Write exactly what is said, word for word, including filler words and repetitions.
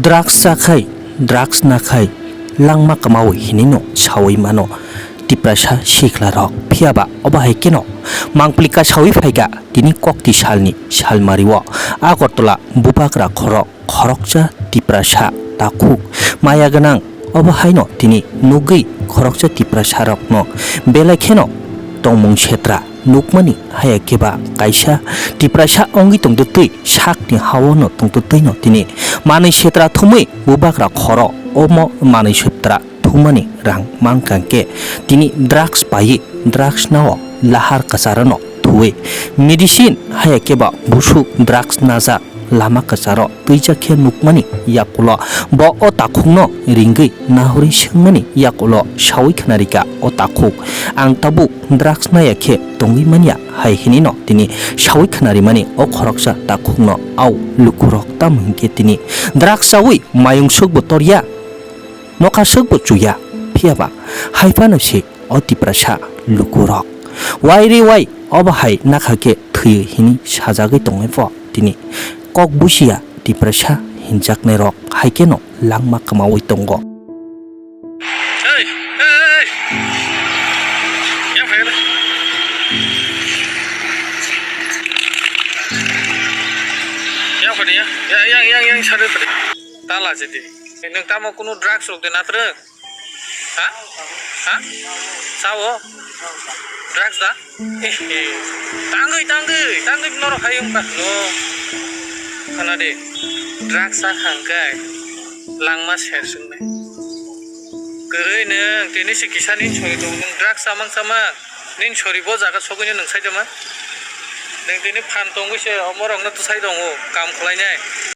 Drugs chakhai, drugs nakhai, langma kwmawi hinwino sawi mano Tiprasa siklarok. Phiyaba obo hai kheno mangpili kasawi phaikha tini kokti salni salmario Agartala Bubagra khoro khoroksa Tiprasa takhuk maya gwnang. Obo haino tini nugwi khoroksa Tiprasarokno belai kheno tongmung setra nukmani haya khe ba kaisa Tiprasa wngwi tongtwtwi sakni haono tongtwtwino tini manwi setra thumwi Bubagra khoro omo manwi setra thumani rang mankha khe tini drugs paiwi drugs nao lahar kwcharano thuwi medicine haya khe ba busuk drugs najak lama kwcharo twijak khe nukmani yakulo bo o takhukno ringwi nahorwi swngmani yakulo sawi khwnarikha o takhuk, "Ang tabuk drugs naya khe tongwi manya," hai hinino tini sawi khwnarimani o khoroksa takhukno. Au lukurok tamo hinkhe tini drugs chawi mayung swkbo torya, nokha swkbo chuya, phiyaba haiphano se o Tiprasa lukurok. Wai re wai, obo hai nakha khe thwiyo hini sajagwi tongnai pho tini kok busiya Tiprasa hinjaknairok hai kheno langma kwmawi tongo. Hey, hey, hey. Yang phai. Yang phai ya. Ya, yang, yang, yang, sari phai. Tala jadi. Nung tamo kunu drugs rok de natre? Ha? Ha? Sao? Drugs da? Tangwi, tangwi, tangwi norok hayung ba. No. Khana de. Drugs sa khangkai. Langma ser swngnai. Kwrwi nwng tini si kisa nini sori tongo, nwng drugs samang samang, nini sori bo jaga sogwino nwng sai tongma? Nwng tini phan tongwi se omorokno twsai tongo, kam khlainai.